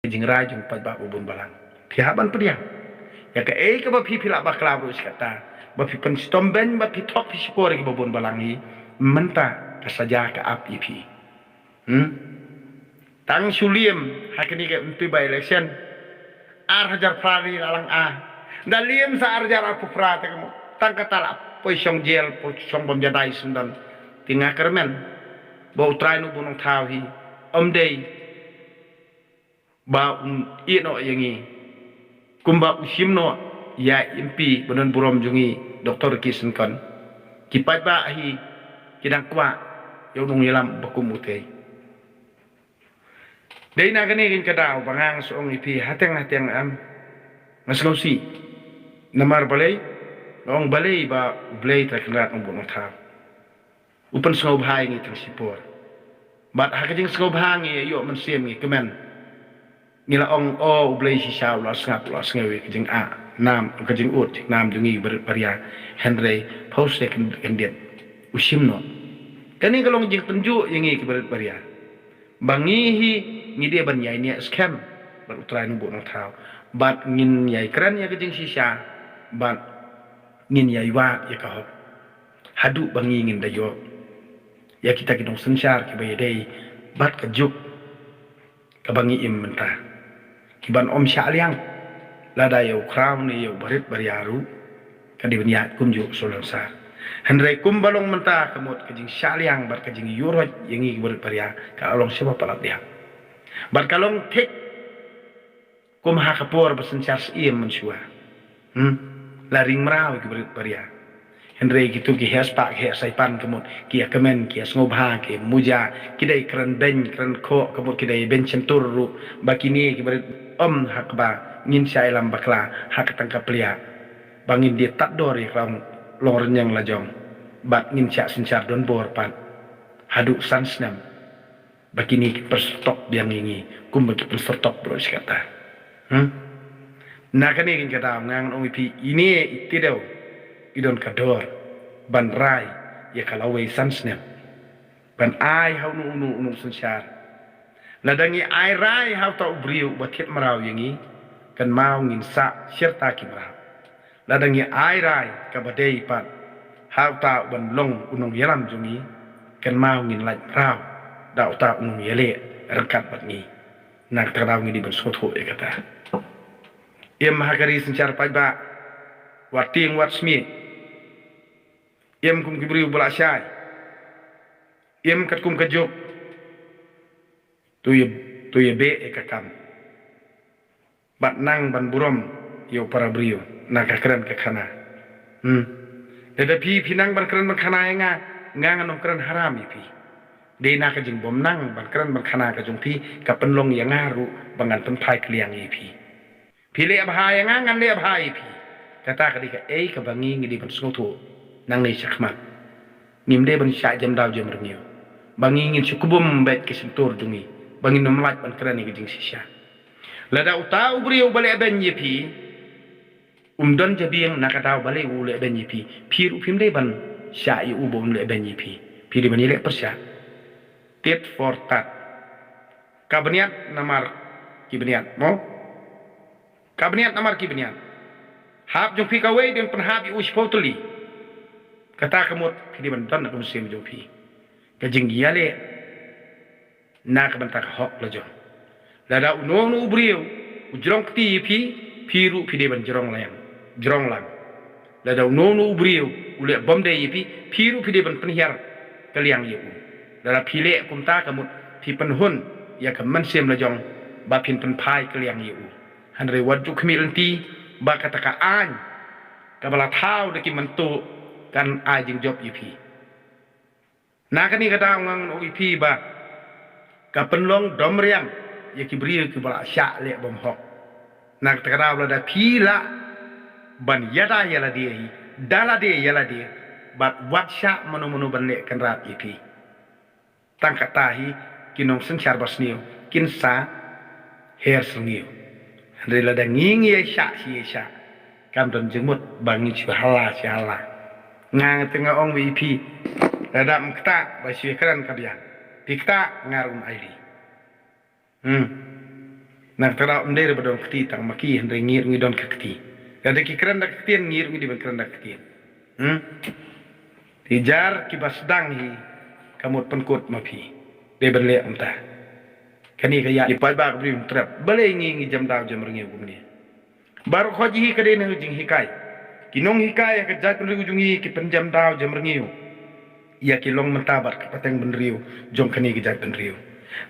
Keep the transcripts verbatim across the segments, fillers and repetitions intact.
Ka jingrai jong paidbah ba bun balang. Phi hap ban pdiang ïa kaei kaba phi, phi lah bakla ruh shi katta. Ba phi pynshitom beiñ, ba phi thok phi shukor ïa kiba bun balang hi. Mynta ka saja ka ap ïa phi. Hmm? Tang shu liem ha kane ka M P by election. Ar hajar phra ri la lang a. Da liem sa ar hajar arphew phra te ka mo. Tang kata la poi shong jel, poi shong bym jadai sendon. Te nga kyrmen ba U Trai Nongbuh Nongthaw hi ym dei ba un ïeh noh ïa ngi kumba u shim noh ïa i M P ba don burom jong ngi, Doctor Ricky Syngkon. Ki paidbah hi ki dang kwah ïa u nongïalam ba kum utei. Dei na kane ka daw ba nga shu ong ïa phi, hateng hateng em, nga sngewsih. Namar balei? Nga ong balei ba U Blei Trai Kynrad Nongbuh Nongthaw u pynsngewbha ïa ngi tang shipor. Bad ha ka jingsngewbha ngi ïoh mynsiem, ngi kmen. Ngi la ong, o U Blei shisha u la sngap, u la sngew ïa ka jingah nam, ka jingud jingnam jong ngi barit baria. Hynrei phew seh khyn-, khyndiat u shim noh. Kane ka long jingtynjuh ïa ngi ki barit baria ba ngi hi ngi dei ban ïaineh skhem bad U Trai Nongbuh Nongthaw, bad ngin ïai kren ïa ka jingshisha, bad ngin ïai wad ïa ka hok haduh ba ngi ngin da ïoh ïa kita ki nongsynshar kiba ïadei bad ka juk kaba ngi im mynta. Ki ban ym shah liang lada ïa u khraw ne ïa u barit baria ruh, ka dei ban ïaid kumjuh shu langsar. Hynrei kumba long mynta ka mut ka jingshah liang bad ka jingïuhroit ïa ngi ki barit baria ka long shaba palat liang. Bad ka long thik kum ha ka por ba synshar siem mynshuwa. Hmm? La ring mraw ïa ki barit baria. Hynrei kito ki heh spah, ki heh saipan ka mut ki ïa kmen, ki ïa sngewbha, ki ïa muja, ki dei kren beiñ, kren khoh, ka mut ki dei beiñ shyntur ruh, ba kine ki barit ym ha kaba ngin shah ïalam bakla ha ka tang ka pliah. Ba ngin dei tad dor ïa ka long, long rynïeng la jong. Bad ngin shah synshar donbor pat haduh san snem. Ba kine ki pynsyrtok biang ïa ngi kumba ki pynsyrtok baroh shi katta. Hmm? Na kane ka daw nga ngan ong ïa phi, ine i Tidew i don ka dor ban rai ïa ka lawei san snem. Ban ai ha uno uno u nongsynshar. Lada ngi ai rai ha uta u briew uba thied mraw ïa ngi, kynmaw ngin sah shirta ki mraw. Lada ngi ai rai kaba dei pat ha uta uban long u nongïalam jong ngi, kynmaw ngin lait mraw da uta u nongïaleh ryngkat bad ngi. Na kata ka daw ngi dei ban sngewthuh ïa kata. Im ha ka ri synshar paidbah, wat tieng wat smiej. Im kum ki briew ba la shai. Im katkum ka juk. To ïa, to ïa beh ïa ka kam. Bad nang ban burom ïa u para briew na ka kren ka khana. Hmm. Lada phi, phi nang ban kren ban khana ïa nga, nga ngan ym kren haram ïa phi. Dei na ka jingbym nang ban kren ban khana ka jong phi ka pynlong ïa nga ruh ba ngan pynphai kylliang ïa phi. Phi leh bha ïa nga, ngan leh bha ïa phi. Kata ka dei kaei kaba ngi, ngi dei ban sngewthuh nangne shakhmat. Ngim dei ban shah jem daw jem rngiew. Ba ngi ngin shu kbum beit ka shyntur jong ngi. Ba ngin ym lait ban kren ïa ka jingshisha. Lada uta u briew uba leh beiñ ïa phi um don jabieng na ka daw balei u leh beiñ ïa phi, phi ruh phim dei ban shah ïa u ba un leh beiñ ïa phi. Phi dei ban ïaleh pyrshah. Tit for tat. Ka bniat namar ki bniat, mo? Ka bniat namar ki bniat. Hap jong phi kawei dei ban pynhap ïa u shiphew tylli. Kata ka mut phi dei ban don ha ka mynsiem jong phi ka jingïaleh na ka bynta ka hok la jong. Lada uno uno u briew u jrong kti ïa phi, phi ruh phi dei ban jrong lang, jrong lang. Lada uno uno u briew u leh bym dei ïa phi, phi ruh phi dei ban pynhiar kylliang ïa u. Lada phi leh kumta ka mut phi pynhun ïa ka mynsiem la jong ba phin pynphai kylliang ïa u. Hynrei wat ju khmih lynti ba kata ka aiñ kaba la thaw da ki myntoi kan ai jingjop ïa phi. Na kane ka daw nga ngan ong ïa phi ba ka pynlong domriang ïa ki briew kiba la shah leh bymhok. Na kata ka daw lada phi lah ban ïada ïa lade hi da lade ïa lade, bad wat shah mano mano ban leh kynrad ïa phi. Tang kata hi ki nongsynshar basniew kin sa her sniew. Hynrei lada ngi ngi ïa shah shi ïa shah, kam don jingmut ba ngi shu hala shi hala. Nga nga te nga ong ïa phi, lada ym kata ba shu ïa kren ka biang. Phi ktah nga ruh ai ri. Hmm. Na kata ruh ym dei ba don kti tang ma ki, hynrei ngi ruh ngi don ka kti. Lada ki kren da ka ktien, ngi ruh ngi dei ban kren da ka ktien. Hmm. Te jar kiba sdang hi ka mut pynkut ma phi. Dei ban leh mynta. Kane ka ïa ki paidbah ka briew trep. Balei ngi ngi jem daw jem rngiew kumne? Baroh khoit hi ka dei na ka jinghikai. Ki nonghikai ha ka jaitbynriew jong ngi ki pynjem daw jem rngiew ïa ki long mynta bad ka pateng bynriew jong kane ka jaitbynriew.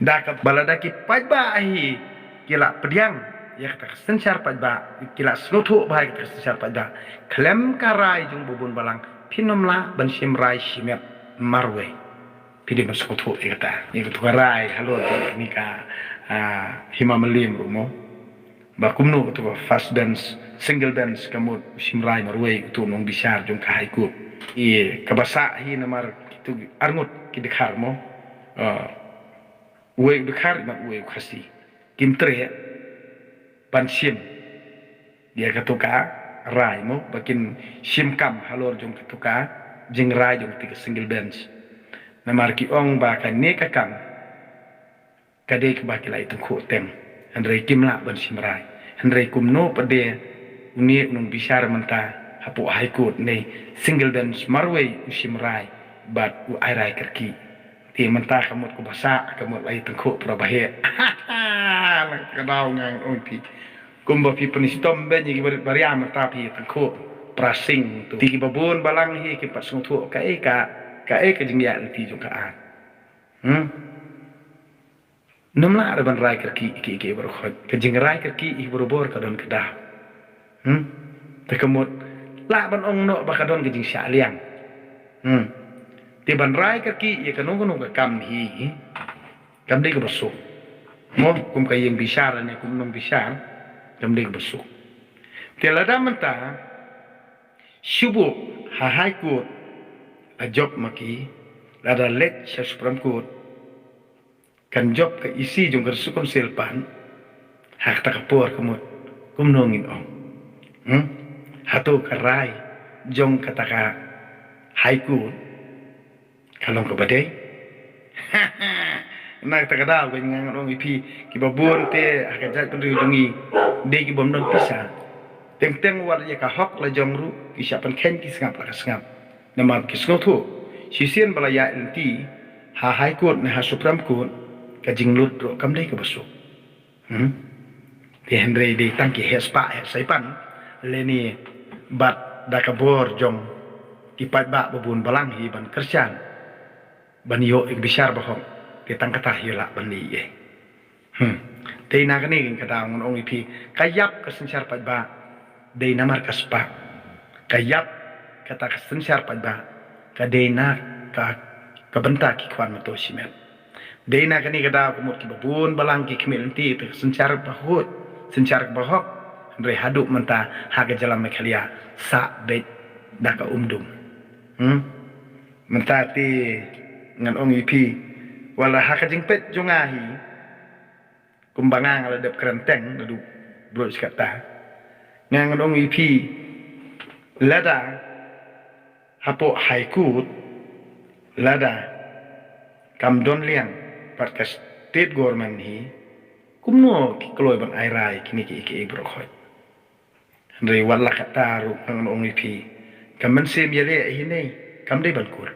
Da kaba lada ki paidbah hi ki la pdiang ïa kata ka synshar paidbah, ki la sngewthuh bha ïa kata ka synshar paidbah, khlem ka rai jong u babun balang phin ym lah ban shim rai shimet marwei. Phi dei ban sngewthuh ïa kata, ïa kata ka rai halor kane ka, ah, Hima Mylliem ruh mo. Ba kumno kata ka first bench, single bench ka mut u shim rai marwei uto u nongbishar jong ka High Court. Ïa kaba sah hi namar kito arngut ki dkhar mo. Ah, uwei u dkhar bad uwei u Khasi. Kim treh ban shim ïa kata ka rai mo, ba kin shim kam halor jong kata ka jingrai jong kata ka single bench. Namar ki ong ba kane ka kam ka dei kaba ki la ïa tyngkhuh teng, hynrei kim lah ban shim rai. Hynrei kumno pat de une u nongbishar mynta hapoh High Court ne single bench marwei u shim rai bad u ai rai kyrkieh. Te mynta ka mut kaba sah, ka mut la ïa tyngkhuh para baheh. Nang ka daw ngan ong phi. Kumba phi pynshitom beiñ ïa ki barit baria mynta phi ïa tyngkhuh para sing tu. Te kiba bun balang hi kim pat sngewthuh kaei ka, kaei ka jingïaid lynti jong ka aiñ. Hmm. Nym lah ruh ban rai kyrkieh ïa kiei kiei baroh khoit. Ka jingrai kyrkieh hi barabor ka don ka daw. Hmm? Te ka mut lah ban ong noh ba ka don ka jingshah liang. Hmm. Te ban rai kyrkieh ïa kano kano ka kam hi, kam dei kaba suk. Mo, kum ka ïing bishar ne kum nongbishar, kam dei kaba suk. Te lada mynta shu buh ha High Court la jop ma ki, lada leit sha Supreme Court kan jop ka E C jong ka District Council pat, ha kata ka por ka mut kumno ngin ong? Hmm? Hato ka rai jong kata ka High Court ka long kaba dei? Na kata ka daw ka ngan ong ïa phi, kiba bun te ha ka jaitbynriew jong ngi dei kibym don pisa. Teng teng wat ïa ka hok la jong ruh ki shah pynkheiñ ki sngap la ka sngap. Namar ki sngewthuh shisien ba la ïaid lynti ha High Court ne ha Supreme Court, ka jinglut ruh kam dei kaba suk. Hmm? Te hynrei dei tang ki heh spah heh saipan lane bad da ka bor jong ki paidbah ba bun balang hi ban kyrshan ban ïoh ïa ka bishar bahok. Te tang kata hi lah ban leh ei. Hmm. Te na kane ka daw ngan ong ïa phi, ka ïap ka synshar paidbah dei namar ka spah. Ka ïap kata ka synshar paidbah ka dei na ka, ka bynta ki khwan motor shimet. Dei na kane ka daw ka mut kiba bun balang ki khmih lynti ïa ka synshar bahok, synshar bahok. Hynrei haduh mynta ha ka jylla Meghalaya sah beit da ka umdum. Hmm? Mynta te ngan ong ïa phi, wat la ha ka jingpeit jong nga hi, kumba nga nga la dep kren teng naduh briew shi katta. Nga ngan ong ïa phi, lada hapoh High Court lada kam don liang bad ka state government hi, kumno ki kloi ban ai rai kine kiei kiei baroh khoit? Hynrei wat la katta ruh ngan ong ïa phi, ka mynsiem ïaleh hi ne kam dei ban kut.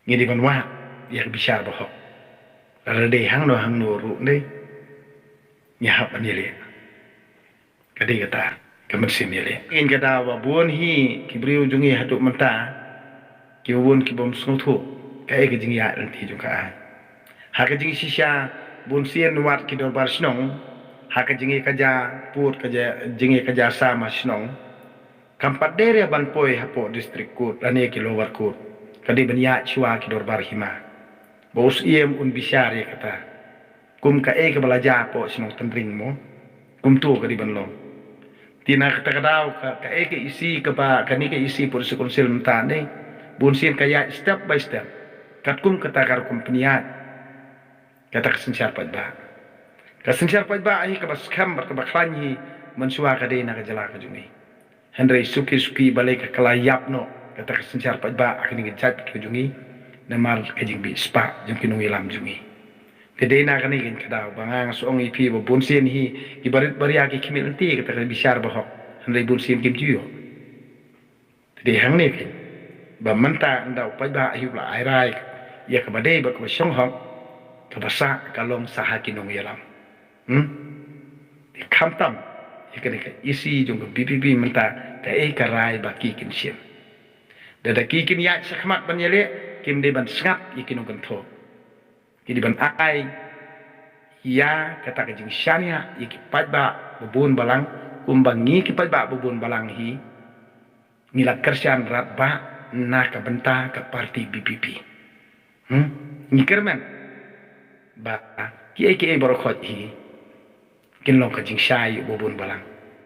Ngi dei ban wad ïa ka bishar bahok. Lada dei hangno hangno ruh ne ngi hap ban ïaleh. Ka dei kata ka mynsiem ïaleh. Ïa ka daw ba bun hi ki briew jong ngi haduh mynta kiba bun kibym sngewthuh kaei ka jingïaid lynti jong ka aiñ. Ha ka jingshisha bun sien wat ki dorbar shnong, ha ka jingïakajia pud ka jingïakajia sam ha shnong. Kam pat dei re ban poi hapoh District Court lane ki Lower Court. Ka dei ban ïaid shuwa ki dorbar hima. Ba u Syiem un bishar ïa kata. Kum kaei kaba la jia hapoh shnong Tynring mo. Kumto ka dei ban long. Te na kata ka daw ka, kaei ka E C kaba, kane ka E C Police Council mynta ne, bun sien ka ïaid step by step. Katkum kata ka rukom pynïaid. Kata ka synshar paidbah. Ka synshar paidbah hi kaba skhem bad kaba khlaiñ hi mynshuwa ka dei na ka jylla ka jong ngi. Hynrei suki suki balei ka kylla ïap noh kata ka synshar paidbah ha kane ka jaitbynriew jong ngi. namar ka jingbieit spah jong ki nongïalam jong ngi. Te dei na kane ka daw ba nga nga shu ong ïa phi ba bun sien hi ki barit baria ki khmih lynti kata ka bishar bahok, hynrei bun sien kim ju ïoh. Te dei hangne phi ba mynta ynda u paidbah hi u la ai rai ïa kaba dei bad kaba shong hok, kaba sah ka long sah ha ki nongïalam. Hmm? Te khamtam ïa kane ka EC jong ka VPP mynta kaei ka rai ba ki kin shim. Da da ki kin ïaid shakhmat ban ïaleh, kim dei ban sngap ïa ki nongkynthoh. Ki dei ban ai ïa kata ka jingshaniah ïa ki paidbah babun balang, kumba ngi ki paidbah babun balang hi ngi la kyrshan radbah na ka bynta ka parti VPP. Hmm? Ngi kyrmen ba kiei kiei baroh khoit hi kin long ka jingshai ïa u babun balang.